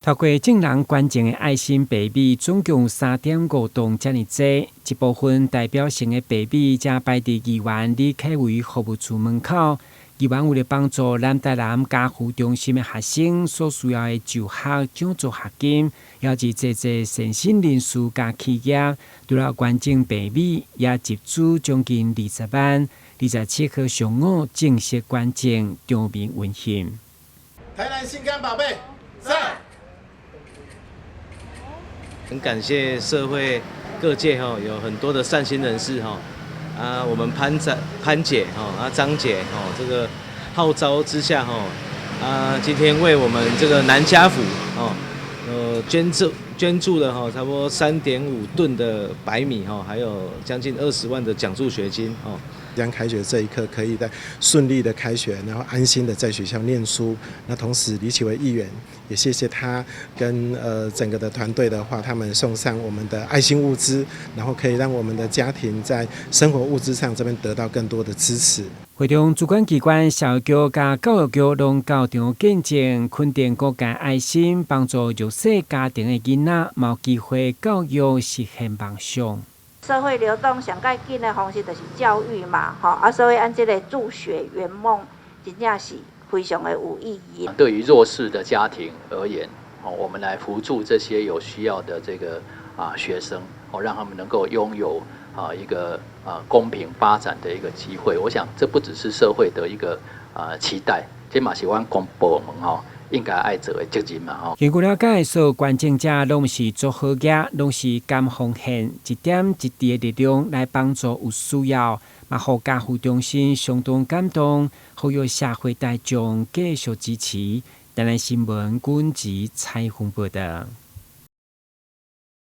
透過眾人捐贈的愛心白米，總共3.5噸遮爾濟，一部分代表性的白米則擺佇議員李啟維服務處門口。議員為了幫助南台南家扶中心的學生所需要的就學獎助學金，也是濟濟善心人士佮企業，除了捐贈白米，也集資將近20萬。27號上午正式捐贈，場面溫馨。台南心肝寶貝，讚！很感謝社會各界哈，有很多的善心人士哈，啊，我們潘仔潘姐哈，啊張姐哈，這個號召之下哈，啊，今天為我們這個南家福哦，捐助了哈，差不多3.5噸的白米哈，還有將近20萬的獎助學金哦。將開學這一刻可以在順利的開學，然後安心的在學校念書。那同時李啟維議員也謝謝他跟整個的團隊的話，他們送上我們的愛心物資，然後可以讓我們的家庭在生活物資上這邊得到更多的支持。會中主管機關社會局佮教育局攏到場見證，肯定各界愛心幫助弱勢家庭的囡仔，有機會教育實現夢想。社會流動上較緊的方式就是教育嘛，吼啊，所以按這個助學圓夢，真正是非常的有意義。對於弱勢的家庭而言，哦，我們來扶助這些有需要的這個學生，哦，讓他們能夠擁有一個公平發展的一個機會。我想這不只是社會的一個期待，這嘛是阮公部門吼應該愛做的責任嘛吼。根據了解，所有捐贈者攏是做好額，攏是甘奉獻一點一滴的力量來幫助有需要，嘛予家扶中心相當感動，呼籲社會大眾繼續支持。台南新聞軍籍採訪報道。